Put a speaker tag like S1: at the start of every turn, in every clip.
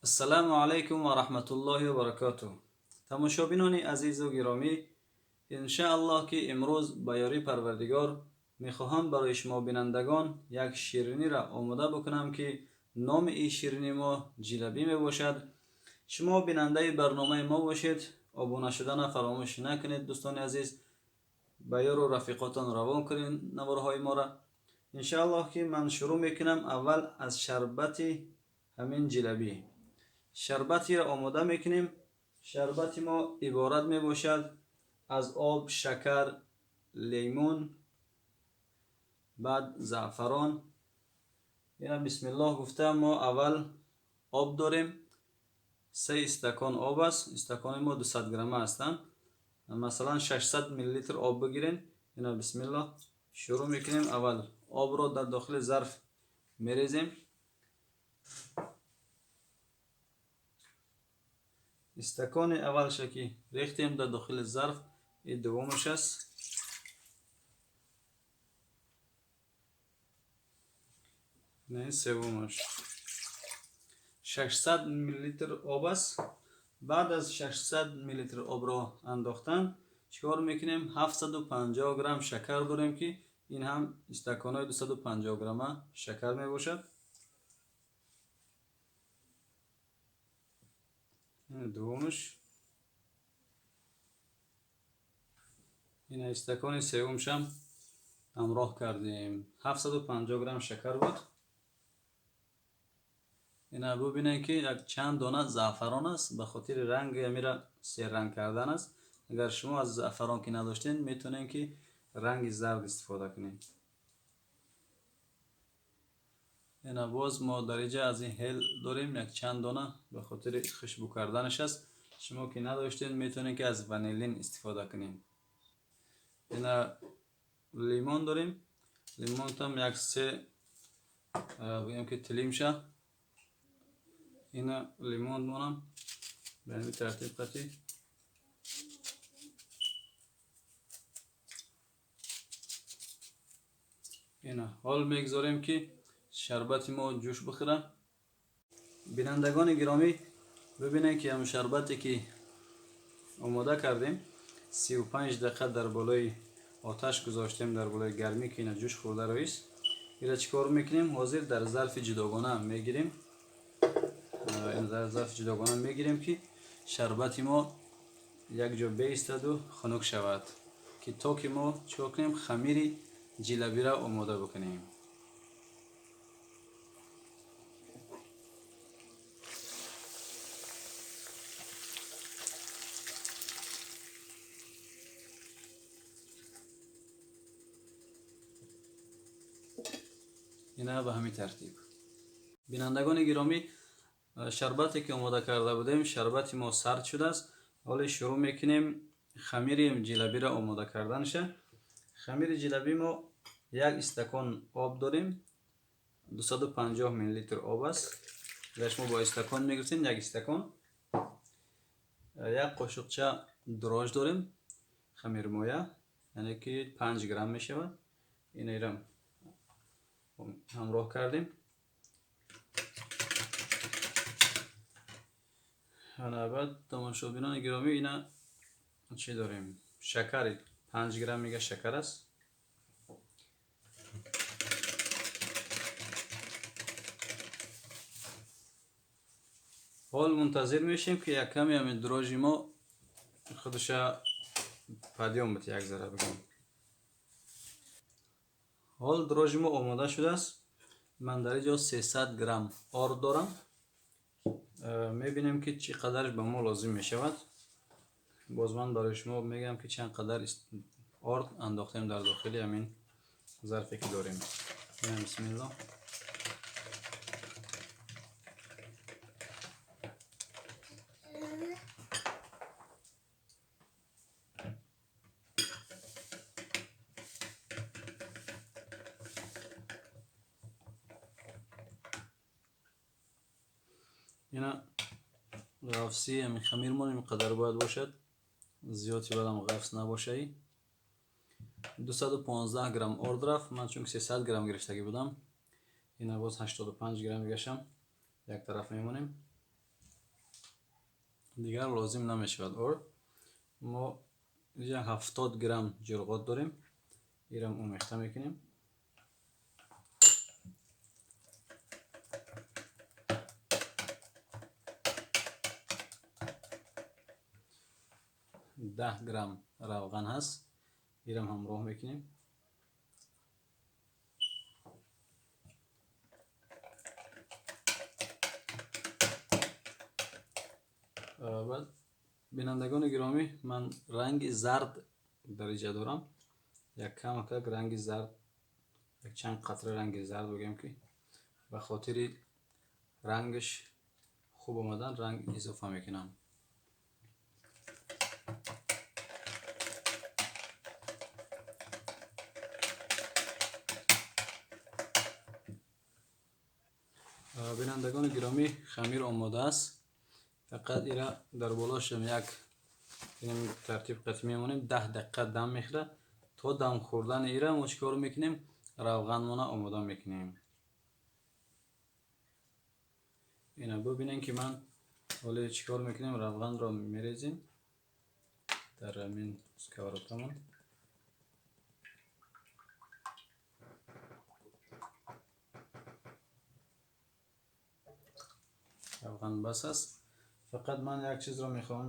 S1: Ассалому алайкум ва раҳматуллоҳи ва баракотуҳ. Тамошобинони азизу гиромӣ, иншааллоҳ ки имрӯз ба ёрии Парвардигор мехоҳам барои шумо бинандагон як ширинира омода бикунам, ки номи ин ширини мо ҷилабӣ мебошад. Шумо бинандаи барномаи мо бошед, обуна шудана фаромӯш накунед. Дӯстони азиз, ба ёру рафиқотон равон кунед наворҳои моро. Иншааллоҳ ки ман шурӯъ мекунам аввал аз шарбати ҳамин ҷилабӣ. Шарбатиро омода мекунем. Шарбати мо иборат мебошад аз об, шакар, лимон, баъд заъфарон. Ина бисмиллоҳ гуфта мо аввал об дорем. 3 истакон об аст. Истакони мо 200 грамма ҳастанд. Масалан 600 миллилитр об бигирем. Ина бисмиллоҳ шурӯъ мекунем. Аввал обро дар дохили зарф мерезем. Истакони аввалша ки рехтем дар дохили зарф, ин дуввумаш аст. Ин севумаш. 600 миллилитр об аст. Баъд аз 600 миллилитр обро андохтан чикор мекунем? 750 грамм шакар дорем, ки ин ҳам истаконҳои 250 грамма шакар мебошад. Дуввумаш. Ин истакони севумшам ҳамроҳ кардем. 750 грамм шакар буд. Ина бубинед, ки як чанд дона заъфарон аст, ба хотири ранги амира серранг кардан аст. Агар шумо аз заъфарон ки надоштед, метавонед ки ранги зард истифода кунед. Ина боз мо дар инҷа аз ин ҳел дорем як чанд дона, ба хотири хушбӯ карданаш аст. Шумо ки надоштед, метавонед ки аз ванилин истифода кунед. Ина лимон дорем. Лимонтам як се бигӯем ки тилимша. Ина лимон монам ба ҳамин тартиб қатӣ. Ина ҳол мегузорем ки шарбати мо ҷӯш бихӯрад. Бинандагони гиромӣ, бибинед ки ҳамин шарбате ки омода кардем, 35 дақиқа дар болои оташ гузоштем, дар болои гармӣ, ки ина ҷӯш хӯрда роист. Ира чӣ кор мекунем? Ҳозир дар зарфи ҷудогона мегирем. Дар зарфи ҷудогона мегирем, ки шарбати мо як ҷо беистаду хунук шавад, ки то ки мо чӣ кор кунем? Хамири ҷилабира омода бикунем. Ина ба ҳамин тартиб. Бинандагони гиромӣ, шарбате ки омода карда будем, шарбати мо сард шудааст. Ҳоле шурӯъ мекунем хамири ҷилабиро омода карданша. Хамири ҷилаби мо як истакон об дорем, 250 миллилитр об аст. Агар шумо бо истакон мегирифтем, як истакон. Як қошуқча дрож дорем, хамирмоя, яъне ки 5 грамм мешавад. Инро ҳамроҳ кардем. Ана баъд тамошобинони гиромӣ, ина чӣ дорем? Шакари 5 грамм мега шакар аст. Ҳол мунтазир мешем, ки як каме ҳамин дрожи мо худша падём бите, як зара бигӯм. Ҳол дрожи мо омода шудааст. Ман дар инҷо 300 грамм орд дорам. Мебинем, ки чӣ қадарш ба мо лозим мешавад. Боз ман барои шумо мегӯям, ки чанд қадар орд андохтем дар дохили ҳамин зарфе ки дорем. Бисмиллоҳ. Ина ғафси ҳамин хамирмон ин қадар бояд бошад, зиёди бадам ғафс набошаи. 215 грамм орд рафт. Ман чунки 300 грамм гирифтагӣ будам, ина боз 85 грамм гашам як тараф мемонем. Дигар лозим намешавад орд. Мо инҷа 70 грамм ҷурғот дорем. Инам омехта мекунем. 10 грамм равған ҳаст. Инам ҳамроҳ мекунем. Баъд бинандагони гиромӣ, ман ранги зард дар инҷа дорам. Як камакак ранги зард, як чанд қатра ранги зард бигӯем ки ба хотири рангаш хуб омадан ранг изофа мекунам. Бинандагони гиромӣ, хамир омода аст. Фақат ира дар болошам як тартиб қатъи мемонем, 10 дақиқа дам мехӯрад. То дам хӯрдани ира мо чӣ кор мекунем? Равғанмона омода мекунем. Ина бубинем ки ман ҳоле чӣ кор мекунем. Равғанро мерезем дар ҳамин сковородкамон. Равған бас аст. Фақат ман як чизро мехоҳам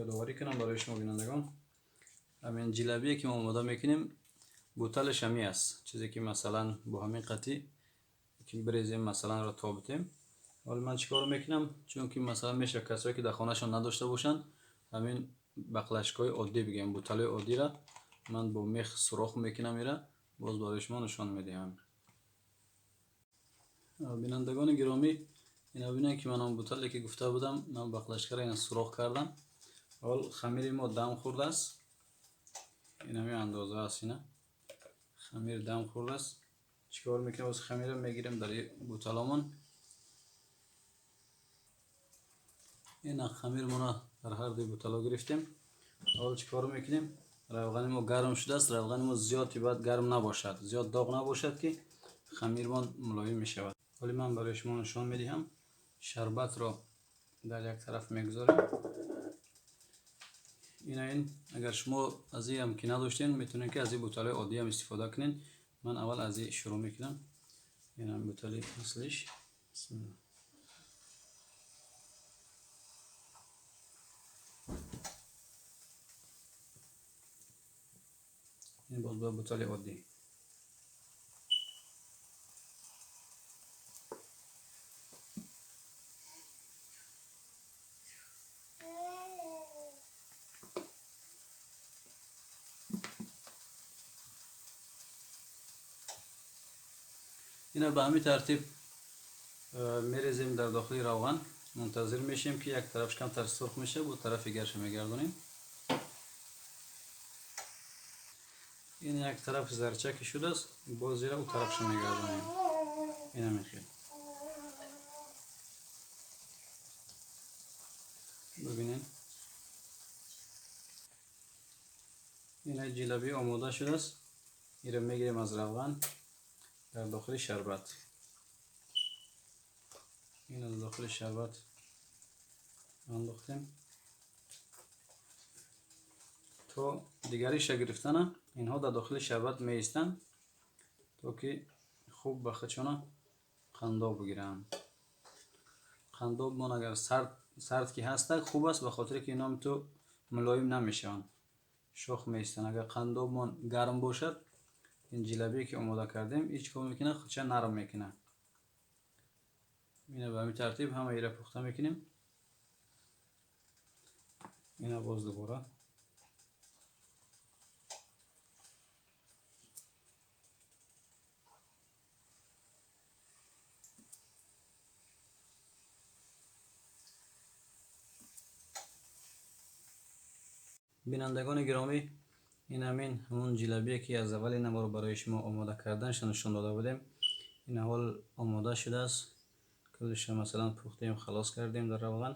S1: ёдоварӣ кунам барои шумо бинандагон. Ҳамин ҷилабие ки мо омода мекунем, буталаш ҳами аст. Чизе ки масалан бо ҳамин қатъи ки бирезем, масалан ро тобитем. Ҳоло ман чӣ кор мекунам? Чунки масалан мешавад касое ки дар хонашон надошта бошанд, ҳамин баклашкаҳои оддӣ бигӯем, буталҳои оддиро ман бо мех сурох мекунам, ира боз барои шумо нишон медиҳам. Бинандагони гиромӣ, ина бинед ки ман он бутале ки гуфта будам, ман баклашкаро ина сурох кардам. Ҳол хамири мо дам хӯрдааст. Ин ҳамин андоза аст. Ина хамир дам хӯрдааст. Чӣ кор мекунем? Боз хамирро мегирем дар буталомон. Ина хамирмона дар ҳар дуи бутало гирифтем. Ҳол чӣ кор мекунем? Равғани мо гарм шудааст. Равғани мо зиёд бояд гарм набошад, зиёд доғ набошад ки хамирмон мулоим мешавад. Ҳоли ман барои шумо нишон медиҳам. Шарбатро дар як тараф мегузорем. Ина ин агар шумо аз ин ҳам ки надоштен, метавонед ки аз ин буталҳои оддӣ ҳам истифода кунед. Ман аввал аз ин шурӯъ мекунам. Ин ҳам бутали аслиш. Бисмиллаҳ. Ин боз ба бутали оддӣ. Ина ба ҳамин тартиб мерезем дар дохили равған. Мунтазир мешем ки як тарафш камтар сурх мешавад, бо тарафи дигарша мегардонем. Ин як тараф зарчаки шудааст, боз зира ӯ тарафша мегардонем. Ина мехел. Бибинед. Ина ҷилабӣ омода шудааст. Инро мегирем аз равған дар дохили шарбат. Ин аз дохили шарбат андохтем. То дигариша гирифтана инҳо дар дохили шарбат меистанд то ки хуб ба худшона қандоб бигиранд. Қандобмон агар сард ки ҳастак хуб аст, ба хотире ки инҳо ту мулоим намешаванд, шох меистанд. Агар қандобмон гарм бошад, ин ҷилабие ки омода кардем ҳеҷ кор мекунад, худша нарм мекунад. Ина ба ҳамин тартиб ҳама ира пухта мекунем. Ина боз дубора. Бинандагони гиромӣ, ин ҳамин ҳамон ҷилабие ки аз аввали навор барои шумо омода карданашро нишон дода будем. Ин ҳол омода шудааст. Куллиша масалан пухтем, халос кардем дар равған.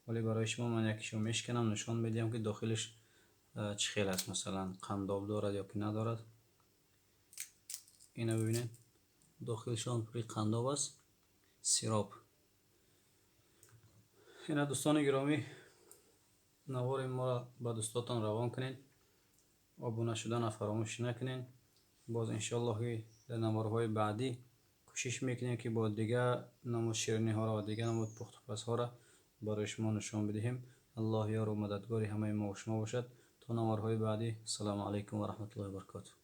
S1: Вале барои шумо ман якишо мешканам, нишон медиҳам ки дохилаш чӣ хел аст, масалан қандоб дорад ё ки надорад. Ина бибинед, дохилшон пури қандоб аст, сироп. Ина дӯстони гиромӣ, Навори моро ба дӯстотон равон кунед, обуна шудана фаромӯш накунед. Боз, иншоаллоҳ, ки дар наворҳои баъдӣ кӯшиш мекунем, ки бо дигар намуд шириниҳоро ва дигар намуд пухтупазҳоро барои шумо нишон бидиҳем. Аллоҳ ёру мададгори ҳамаи мо шумо бошад. То наворҳои баъдӣ, ассалому алайкум ва раҳматуллоҳи ва баракотуҳ.